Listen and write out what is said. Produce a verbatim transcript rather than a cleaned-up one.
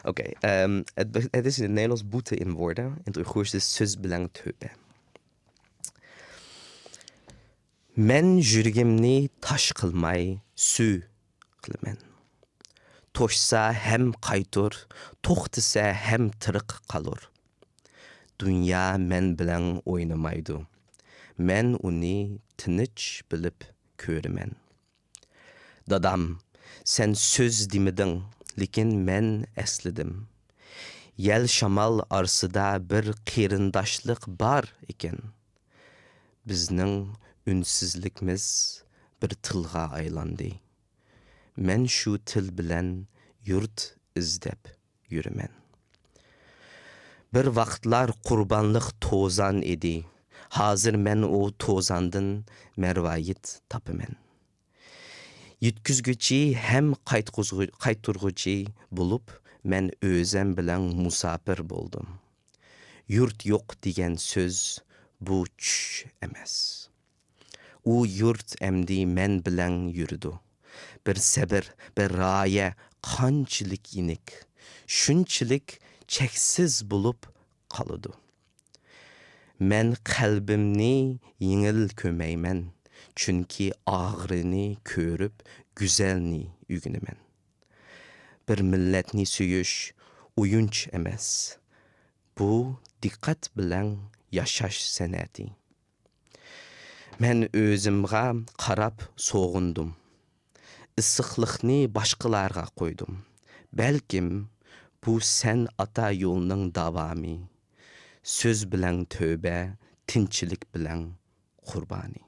Oké, ehm, het be-, het is in het Nederlands boete in woorden. In het Oeigoers is söz bilang tövbe. مەن يۈرىكىمنى تاش قىلماي سۈ قىلىمەن. توشسا ھەم قايتۇر، توختىسا ھەم تىرىق قالۇر. دۇنيا مەن بىلەن ئوينىمايدۇ. مەن ئۇنى تىنچ بىلىپ كۆرىمەن. دادام، سەن سۆز دېمىدىڭ، لېكىن مەن ئەسلىدىم. يەل شامال ئارىسىدا بىر قېرىنداشلىق بار ئىكەن. بىزنىڭ ئۈنسىزلىكىمىز بىر تىلغا ئايلاندى. مەن شۇ تىل بىلەن يۇرت ئىزدەپ يۈرىمەن. بىر ۋاقىتلار قۇربانلىق توزان ئىدى. ھازىر مەن ئۇ توزاندىن مەرۋايىت تاپىمەن. يەتكۈزگۈچى ھەم قايتقۇزغۇ-، قايتۇرغۇچى بولۇپ، مەن ئۆزەم بىلەن مۇساپىر بولدۇم. يۇرت يوق دېگەن سۆز بۇ چۈش ئەمەس. ئۇ يۇرت ئەمدى مەن بىلەن يۈرىدۇ. بىر سەبر، بىر رايە قانچىلىك يېنىك، شۇنچىلىك چەكسىز بولۇپ قالىدۇ. مەن قەلبىمنى يېڭىل كۆمەيمەن، چۈنكى ئاغرىنى كۆرۈپ گۈزەلنى ئۆگىنىمەن. بىر مىللەتنى سۆيۈش ئويۇنچۇق ئەمەس. بۇ دىققەت بىلەن ياشاش سەنئىتى. مەن ئۆزۈمغا قاراپ سوغۇندۇم. ئىسسىقلىقنى باشقىلارغا قويدۇم. بەلكىم بۇ سەن ئاتا يولنىڭ داۋامى. سۆز بىلەن تۆبە، تىنچلىق بىلەن قۇربانى.